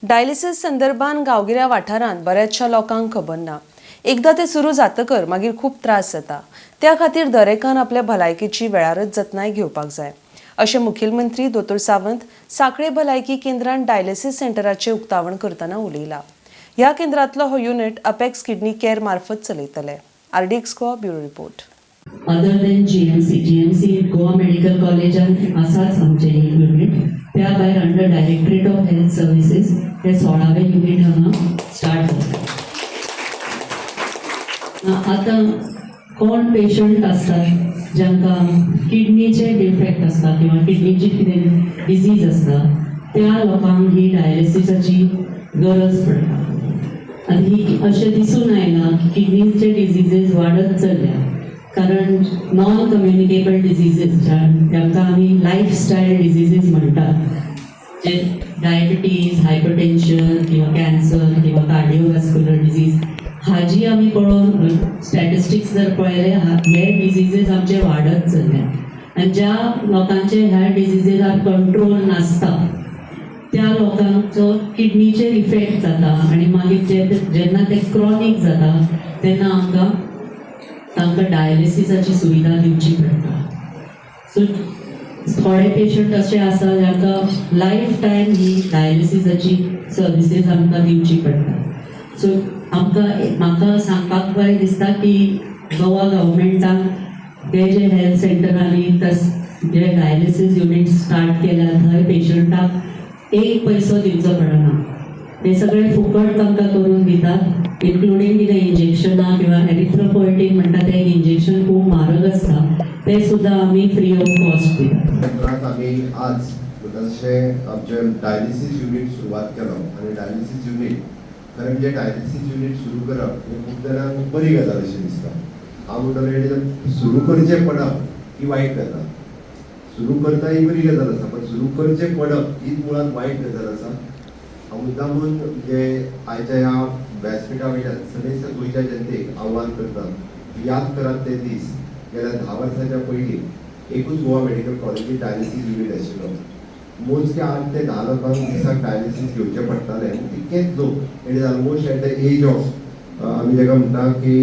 Dialysis संदर्भात गांवगिऱ्या वाठारांत बऱ्याचशा लोकांक खबर ना. एकदां तें सुरू जातकर मागीर खूब त्रास जाता. त्या खातीर दरेकान आपल्या भलायकेची वेळारच जतनाय घेवपाक जाय, अशें मुखेलमंत्री दोतोर सावंत सांखळे भलायकी केंद्रान डायलिसीस सेंटराचें उक्तावण करतना उलयला. ह्या केंद्रांतलो हो युनिट अपेक्स किडनी केअर मार्फत चलयतले. RDX Goa, bureau report. Other than GMC, GMC Goa medical कॉलेजान आसाच आमचें एक युनीट. त्या भायर under Directorate of Health Services हे 16वें युनीट हांगा स्टार्ट जाता. आतां कोण पेशंट आसतात जांकां किडनीचे डिफेक्ट आसता किंवा किडनीची कितें डिजीज आसता, त्या लोकांक ही डायलिसिसाची गरज पडटा. आनी ही अशें दिसून आयलां की किडनीचे डिजीजीस वाडत चल्ल्या, कारण नॉन कम्युनिकेबल डिजीजीस, जांकां आमी लायफस्टायल डिजीजीस म्हणटात, जे डायबिटीज, हायपरटेन्शन किंवा कॅन्सर किंवा कार्डिओवॅस्क्युलर डिजीज, हाजी आमी पळोवन स्टॅटिस्टिक्स जर पळयले, हे डिजीजीस आमचे वाडत चल्ल्या. आनी ज्या लोकांचे ह्या डिजीजीसार कंट्रोल नासता, त्या लोकांचो किडनीचेर इफेक्ट जाता आनी मागीर जे जेन्ना ते क्रॉनीक जाता, तेन्ना आमकां तांकां डायलिसिसाची सुविधा दिवची पडटा. सो थोडे पेशंट अशे आसा जांकां लायफ टायम ही डायलिसिसाची सर्विसीस आमकां दिवची पडटा. सो आमकां, म्हाका सांगपाक बरें दिसता की गोवा गव्हर्मेंटान ते जे हेल्थ सेंटरांनी तस जे डायलिसीस युनीट स्टार्ट केल्या, थंय पेशंटाक एक पयसो दिवचो पडना. ते सगळे फुकट तांकां करून दितात, इन्क्लुडींग कितें इंजेक्शनां किंवा एरिथ्रोपोएटीन म्हणटा तें एक इंजेक्शन खूब म्हारग आसता, ते सुद्दां आमी फ्री ऑफ कॉस्ट दितात. केंद्रात आमी आज जशें आमचें डायलिसीस युनीट सुरवात केलो आनी डायलिसीस युनीट, खरें म्हणजे डायलिसीस युनीट सुरू करप हें खूब जाणांक बरी गजाल अशें दिसता. हांव म्हणटलो, सुरू करचें पडप ही वायट गजाल. सुरू करता ही बरी गजाल आसा, पण सुरू करचें पडप हीच मुळांत वायट गजाल आसा. हांव मुद्दामून म्हणजे आयच्या ह्या व्यासपिठा वयल्यान समेस्त गोंयच्या जनतेक आव्हान करता की याद करात ते दीस. गेल्या 10 वर्साच्या पयलीं एकूच गोवा मेडिकल कॉलेजीत डायलिसीस युनीट आशिल्लो. मोजके 8 ते 10 लोकांक दिसाक डायलिसीस घेवचें पडटालें आनी तितकेच लोक, it is almost at the age of, आमी ताका म्हणटा की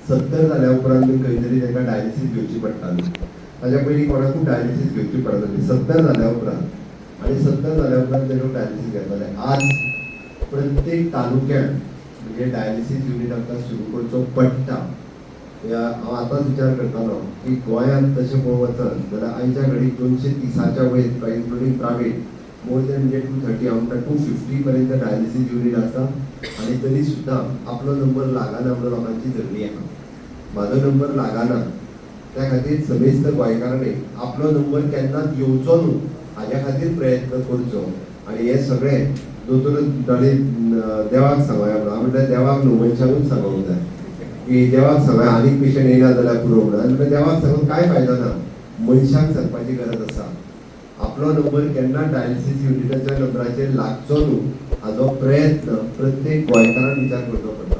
70 जाल्या उपरांत बी खंय तरी तांकां डायलिसीस घेवची पडटाली. ताच्या पयलीं कोणाकूच डायलिसीस घेवची पडनासली 70 जाल्या उपरांत. आनी 70 जाल्या उपरांत ते लोक डायलिसीस घेताले. आज प्रत्येक तालुक्यात म्हणजे डायलिसीस युनीट आमकां सुरू करचो पडटा. ह्या हांव आतांच विचार करतालो की गोंयांत तशें पळोवंक वचत जाल्यार आयच्या घडीक 230च्या वयर, इन्क्लुडींग प्रायवेट, मोर दॅन म्हणजे 230, हांव म्हणटा 250 पर्यंत डायलिसीस युनीट आसा. आनी तरी सुद्दां आपलो नंबर लागना म्हणून लोकांची झगडी आहा. म्हाजो नंबर लागना. त्या खातीर समेस्त गोंयकारांनी आपलो नंबर केन्नाच येवचो न्हू हाज्या खातीर प्रयत्न करचो. आनी हें सगळें दोतोर म्हणटाले देवाक सांगोया म्हणून. हांव म्हणटा, देवाक न्हू, मनशाकूच सांगोंक जाय की देवाक सांगोया, आनीक पेशंट येयना जाल्यार पुरो म्हणून. आनी म्हणटा, देवाक सांगून कांय फायदो ना, मनशाक सांगपाची गरज आसा. आपलो नंबर केन्ना डायलिसीस युनिटाच्या नंबराचेर लागचो न्हू हाजो प्रयत्न प्रत्येक गोंयकारान विचार करचो पडटलो.